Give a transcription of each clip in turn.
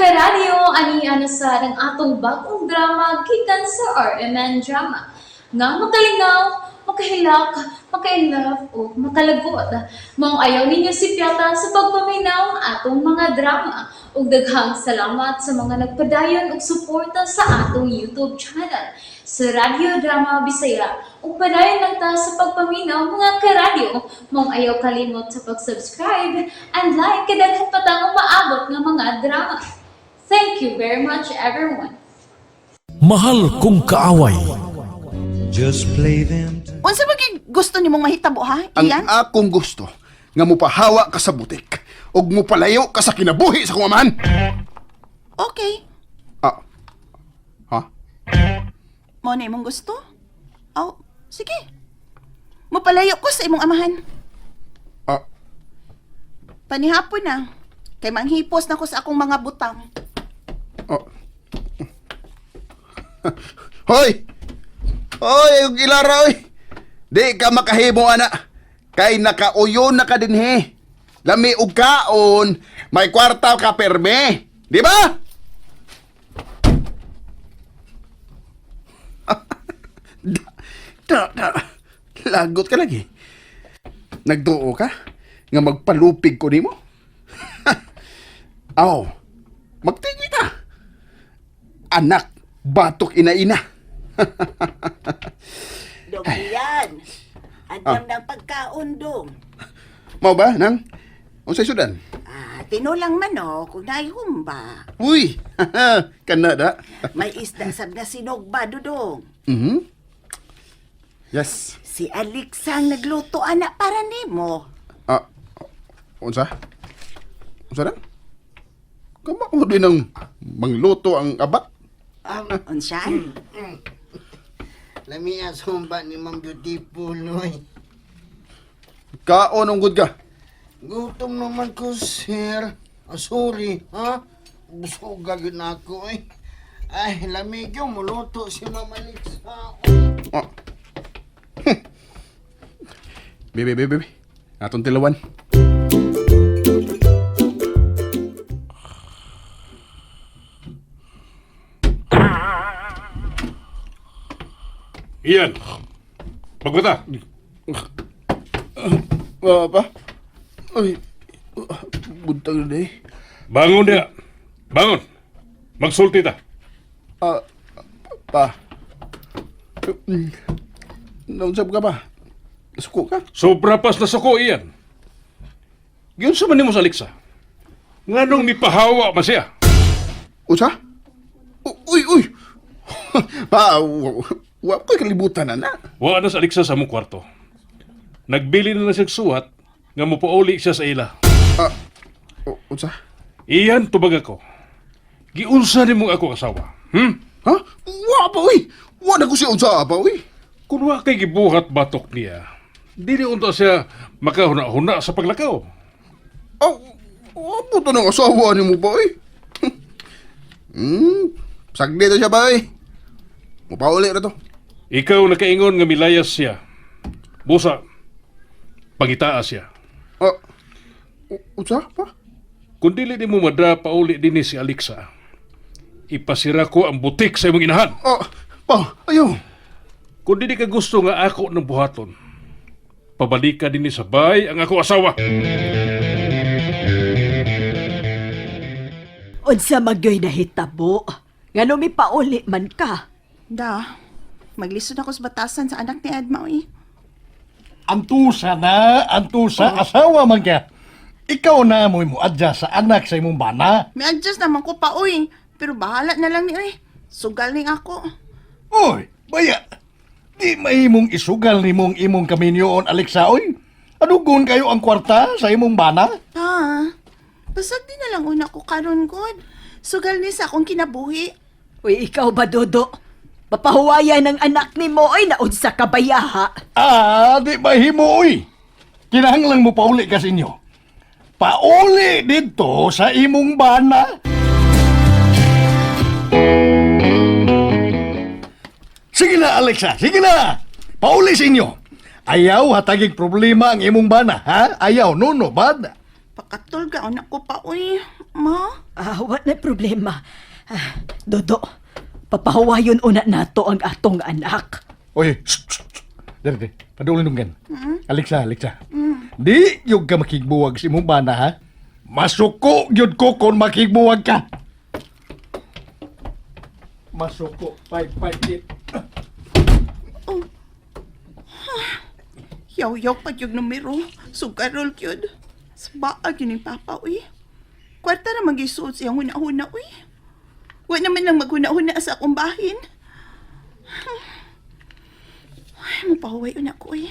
Karadyo, ani na sa ang atong bagong drama gikan sa RMN Drama nga makalingaw, makahilak, maka-inlove o makalagot. Maong ayaw ninyo sipyata sa pagpaminaw ang atong mga drama. Ug daghang salamat sa mga nagpadayon og suporta sa atong YouTube channel sa Radyo Drama Bisaya. Ug padayon lang ta sa pagpaminaw, mga karadyo. Maong ayaw kalimot sa pag-subscribe and like kay daghan pa tang umaabot nga mga drama. Thank you very much, everyone. Mahal kong kaaway. Just play them. Unsa ba gyud gusto nimong mahitabo, ha? Ang Iyan? akong gusto nga mupahawa ka sa butik ug mupalayo ka sa kinabuhi sa akong amahan. Okay. Ah. Ha? Mao na imong gusto? Aw, sige. Mopalayo ko sa imong amahan. Ah, Panihapon na. Kay manghipos na ko sa akong mga butang. ah. Hoy! Hoy, yung ilara oy. Di ka makahimo ana. Kay nakauyon na ka dinhi. Lami og kaon, may kwarta ka perme. Di ba? Da, da, da. Lagot ka lagi. Nagduo ka nga magpalupig ko nimo. Aw, magtingi ka. Anak, batok ina-ina. Dong yan. Andam ng pagkaon, dong. Mao ba, nang? Unsay sudan? Ah, tinulang manok kung naihumba. Uy, kana da. May isda sab nga sinugba, dudong. Mhm. Yes. Si Alexa ang nagluto, anak, para nimo. Ah, unsa? Unsa na? Kama ko din ang mangluto ang abat. Unsa? Lami ang sumba ni Ma'am Beautiful, oy. Kaon ang good ka. Gutom naman ko, sir. Ah, sorry, ha? Busog agad na ako, eh. Ay, lamig yung muluto si Ma'am Alexa. Ah. Bebe, bebe, bebe. Atong tilawan. Iyan. Pagmata. Ah, pa? Ay, buntag na eh. Bangon niya. Bangon. Magsulti ta. Ah, pa. Naunsab ka ba? Nasuko ka? Sobra pas na suko iyan. Giunsa man nimo sa Alexa? Nganong mipahawa man siya? Unsa? Uy, uy! Pa, wa ko'y kalibutan na na. Wa na sa Alexa sa among kwarto. Nagbili na lang siya suwat nga mopauli siya sa ila. Ah, unsa? Iyan tubag ako. Giunsa nimo ako asawa. Ha? Wa pa, uy! Wa na ko siya unsa pa, uy! Kung wa kay gibuhat batok niya, dili unta siya makahuna-huna sa paglakaw. Oh, wa po to ng asawa ni mo ba, uy? Sagdi to siya ba, uy? Mupauli na to. Ikaw nakaingon nga milayas siya. Busa, pangitaa siya. Ah, unsa pa? Kung dili nimo madra pauli dinhi si Alexa, ipasira ko ang butik sa imong inahan. Ah, pa, ayaw. Kung dili ka gusto nga ako ng buhaton, pabalika dinhi sa bay ang ako asawa. Unsa magyoy nahitabo? Ngano mipauli man ka? Da. Maglisod ako sa batasan sa anak ni Edma, uy. Antusa na, antusa, asawa man ka. Ikaw na mo'y muadya sa anak sa imong bana. May adjust naman ko pa, uy. Pero bahala na lang ni, uy. Sugal ning ako. Uy, baya. Di mahimong isugal ni mong imong kaminyoon, Alexa, oy. Adugon kayo ang kwarta sa imong bana? Pa, basag di na lang una ko karon god. Sugal ni sa akong kinabuhi. Uy, ikaw ba, Dodo? Papahuwayan ng anak ni mo ay naunsa ka bayaha. Ah, di mahimo, oy. Kinahanglang mo pauli ka sa inyo. Pauli dito sa imong bana. Sige na, Alexa, sige na. Pauli sa inyo. Ayaw hatagig problema ang imong bana, ha? Ayaw, no, no, bad. Pakatulga una ko pa, uy. Ma? Ah, wa na problema. Ah, Dodo, papahuwayon una nato ang atong anak. Oy, shh, shh, shh. Dere, dere. Padulong nunggan. Alexa, Alexa. Di yung ka makigbuwag si imong bana, ha? Masuko gyud ko kung makigbuwag ka. Masuko, 558. Yaw-yaw pa yung numero. Sugarol yun. Sa baag yun yung papa, uy. Kwarta na mag-isuot siyang huna-huna, uy. Wa naman lang maghuna-huna sa akong bahin. Ay, mapahuway yun ako, uy.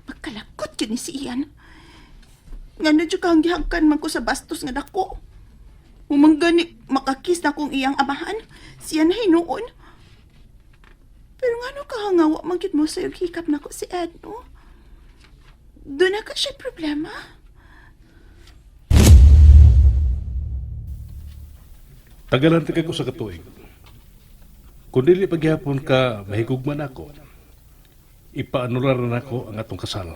Pagkalakot yun ni si Ian. Nga na dyan kang gihagkan man ko sa bastos nga dako. Umanggani, makakis na kong iyang amahan. Siya na hinuon. Pero nga no kahangawa man gyud mo sa hikap nako si Ed, no? Doon na ka siya problema. Tagalan ka ko sa katuig. Kung dili pagyapon ka mahigugman ako, ipaanular na nako ang atong kasal.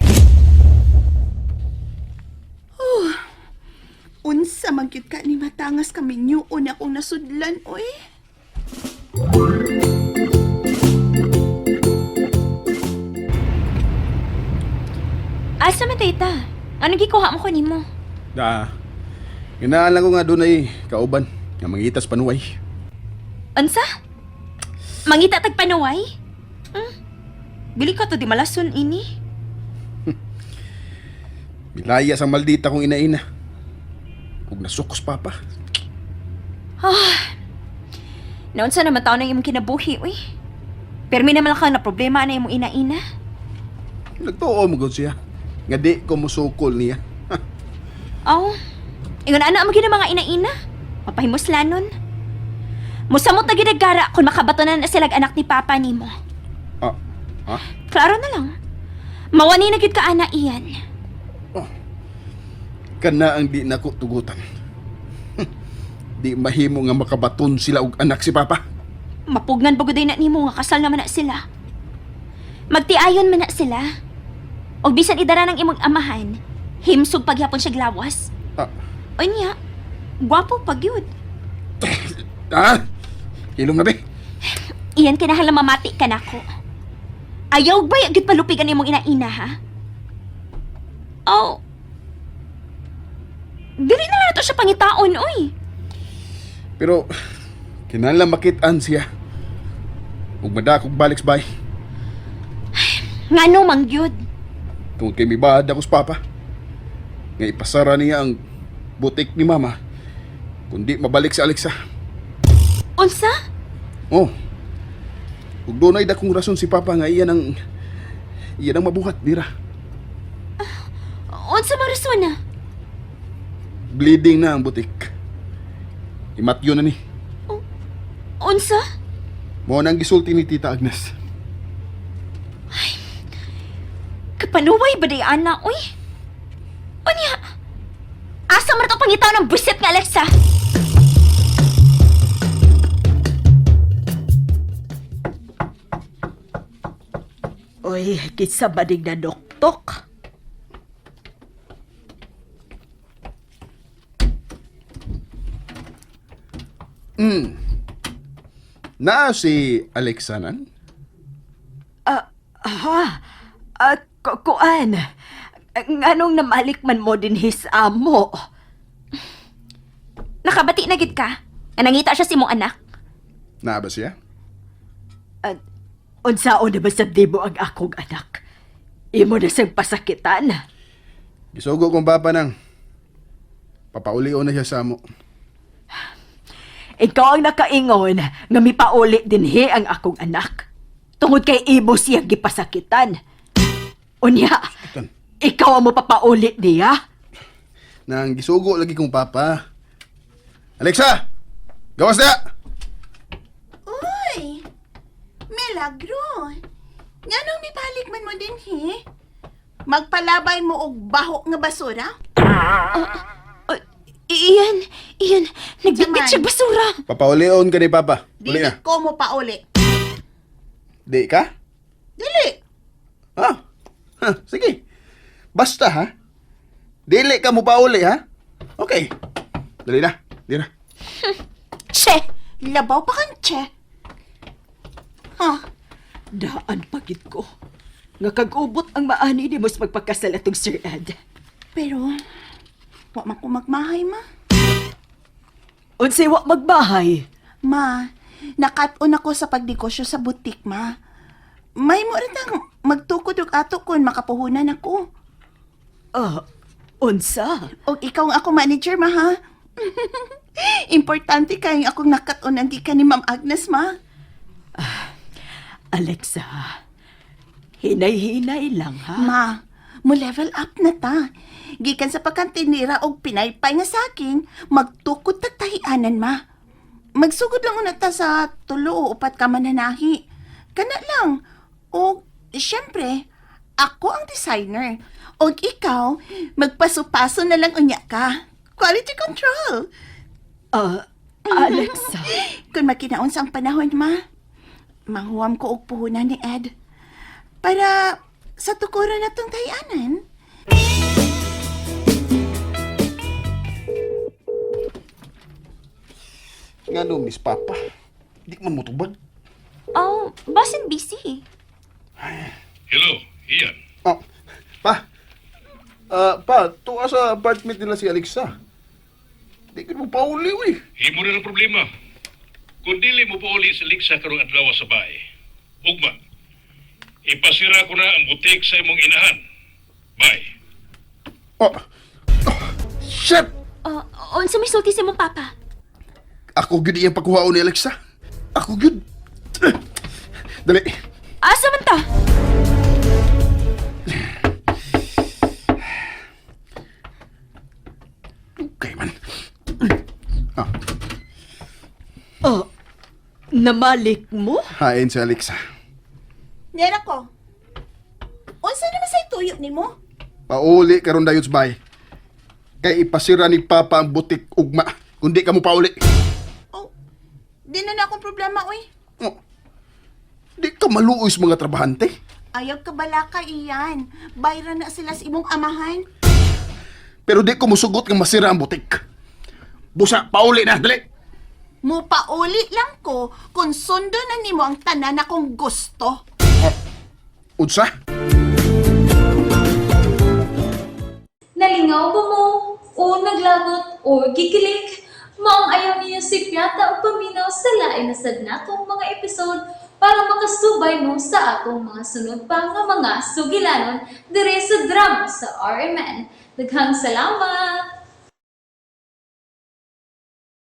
Unsa man gyud ka ni matangas kami nyuon akong nasudlan, oy. Asa man tita? Anong gikuha mo ko nimo? Da. Ginaan lang ko nga doon ay kauban. Nga mangitas panuway. Unsa? Mangita tag panuway? Hmm? Bili ka to di malason ini. Milaya sa maldita kong inaina. Ug nasukos papa. Naunsa naman taon ang imong kinabuhi, uy. Permi naman lang ka na problema na imong ina-ina. Nagtuo mo gud siya. Nga di ko musukol niya. Aw, ingon ana mo gina mga ina-ina. Mapahimuslanon. Musamot na ginagara kung makabatonan na silag anak ni Papa nimo. Ah, ha? Klaro na lang. Mawani na gid ka ana iyan. Kana ang di nako tugutan. Di mahimo nga makabaton sila og anak si papa. Mapugnan pa na nimo nga kasal naman na sila. Magtiayon man na sila. Og bisan idara ng imong amahan, himsog pagyapon siya glawas. Ah, Unya, gwapo pag yun. ah! Ilong na be. Iyan kinahanglan mamati ka nako. Ayaw ba gyud palupigan imong ina-ina ha? Oh. Dili na lang nato siya pangitaon, oy. Pero kinahanglan makit-an siya. Ug madakog balik sa bay. Ngano mang gyud? Tungod kay mibaad ako sa papa. Nga ipasara niya ang butik ni mama. Kundi mabalik si Alexa. Unsa? Oh. Ug dunay dakong rason si papa nga iyan ang mabuhat dira. Unsa man rason na? Bleeding na ang butik. Imatyo na ni. Unsa? Mao nang gisulti ni Tita Agnes. Kapanuway ba day ana, oy? Unya. Asa man to pangitaon ng buset nga Alexa? Oy, kinsa ba ding nanoktok? Naa si Alexa nan? Ha? Ah, kuan. Nganong namalik man mo din his amo? Nakabati na gid ka. Nga nangita siya sa imong anak. Naa ba siya? Unsaon na ba sabdi mo ang akong anak? Imo na siyang pasakitan. Gisugo kong papa nang. Papaulio na siya sa amo. Ikaw ang nakaingon nga mipauli dinhi ang akong anak. Tungod kay imo siyang gipasakitan. Unya, ikaw ang mapapauli niya? Nang gisugo lagi kong papa. Alexa! Gawas na! Uy! Milagro! Nganong mibalik man mo din, he? Magpalabay mo og baho nga basura? Iyan, iyan, nagbitbit Saman. siya basura. Papaulion ka ni papa. Uli Dili na. ko mo pauli. Di ka? Dili! Ah, ha, sige. Basta ha. Dili ka mo pauli, ha? Okay. Dali na. Dali na. Che! Labaw pa kang che. Ha? Daan pagid ko. Nga kag-ubot ang maani ni mos magpakasal atong Sir Ed. Pero, wa man ko magmahay, ma. Unsay wa magbahay? Ma, nakat-on ako sa pagnegosyo sa butik, ma. May mo rin ang magtukod og ato kun makapuhunan ako. Ah, unsa? Og ikaw ang ako manager, ma, ha? Importante kay akong nakat-on ang gikan ni Ma'am Agnes, ma. Alexa, hinay-hinay lang ha. Ma, mo level up na ta. Gikan sa pagkantinira og pinaypay nga saking, magtukod tag tahianan, ma. Magsugod lang una ta sa tulo o upat ka mananahi. Kana lang. O, syempre, ako ang designer. Og ikaw, magpaso-paso na lang unya ka. Quality control. Ah, Alexa. Kung makinaon sa ang panahon, ma, mahuwam ko og puhunan ni Ed. Para sa tukuran na tong tahianan. Nga no, Miss Papa. Di man mo tubag. Oh, basin busy. Hello, Ian. Oh, pa. Ah, pa, tuwa sa apartment nila si Alexa. Di ko mo pauli, uy. Imo na ang problema. Kung dili mo pauli sa Ligsa karong adlaw sa bahay. Ugma. Ipasira ko na ang butik sa imong inahan. Bye. Oh. Oh, shit! Unsa may sulti sa imong papa? Ako gyud iyang pagkuhaon ni Alexa. Ako gyud. Dali. Asa man ta? Okay man. Ah, Oh, namalik mo? hain si Alexa. Yan ako. Unsa naman sa tuyo nimo? Pauli karon dayon sa bahay. Kay ipasira ni Papa ang butik ugma kung di ka mo pauli. Oh, di na na akong problema, uy. Oh. Di ka maluoy sa mga trabahante. Ayaw ka balaka iyan. Bayra na sila sa imong amahan. Pero di ko musugot nga masira ang butik. Busa, pauli na, dali. Mupauli lang ko kung sundo na nimo ang tanan akong gusto. Unsa? Nalingaw ba mo? O naglagot o gikilig? Maong ayaw niyo si Piata o paminaw sa lain na sad natong mga episode para makasubay mo sa atong mga sunod pa nga mga sugilanon dire sa drama sa RMN. Daghang salamat!